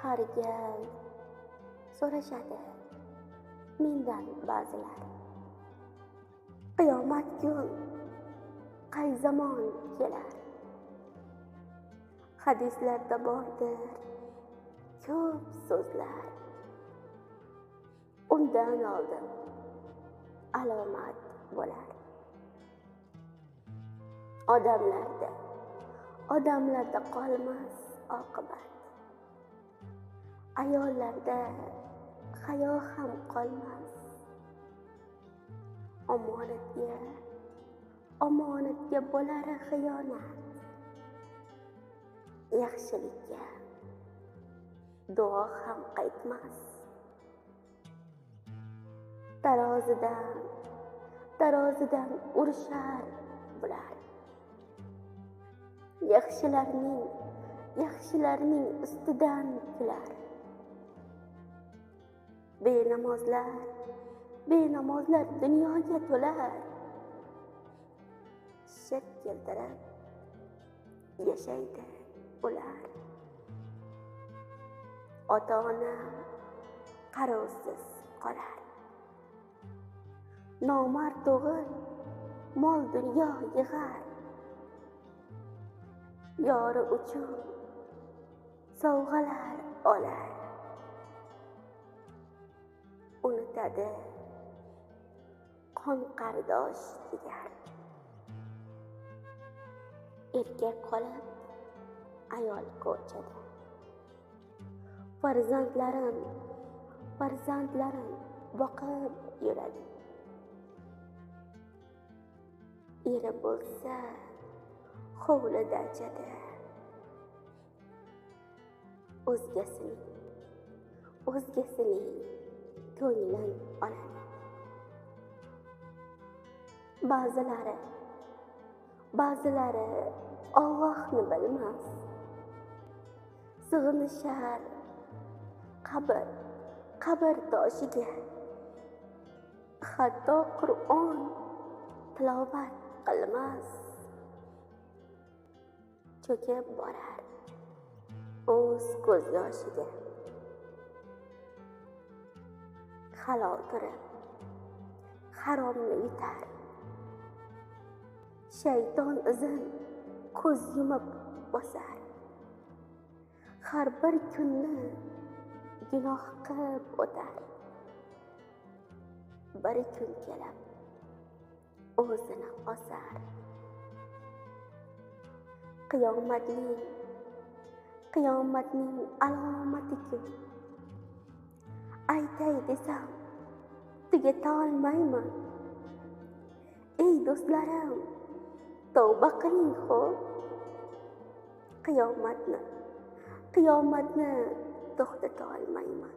Har gal so'rashadi mendan ba'zilar. Qiyomat kun qay zamon kelar? Hadislarda bordir ko'p so'zlar. Undan oldin alomat bo'lar. Odamlarda qolmas oqibat. Ayollarda hayo ham qolmas. Omonatga bo'lar xiyonat. Yaxshilikka duo ham qaytmas. Tarozidan urishar bular. Yaxshilarning ustidan kular. Benamozlar dunyoga to'lar. Shirk keltirib yashaydi ular. Ota-ona qarovsiz qolar. Nomard o'g'il mol dunyo yig'ar. Yori uchun sovg'alar olar. Unutadi qon qardosh jigar. Erkak qolib ayol ko'chada. Farzandlarin boqib yuradi. Eri bo'lsa hovlida jada. O'zgasining ko'nglin oladi. Ba'zilari Allohni bilmas. Sig'inishar qabr toshiga. Hatto Qur'on tilovat qilmas. Cho'kib borar o'z ko'z yoshiga. Halol turib haromni yutar. Shayton izin ko'z yumib bosar. Har bir kunni gunoh qilib o'tar. Bir kun kelib o'zini osar. Qiyomatning alomati kun. Aytay desam tugata olmayman. Ey do'stlarim, tavba qiling xo'p. Qiyomatni to'xtata olmayman.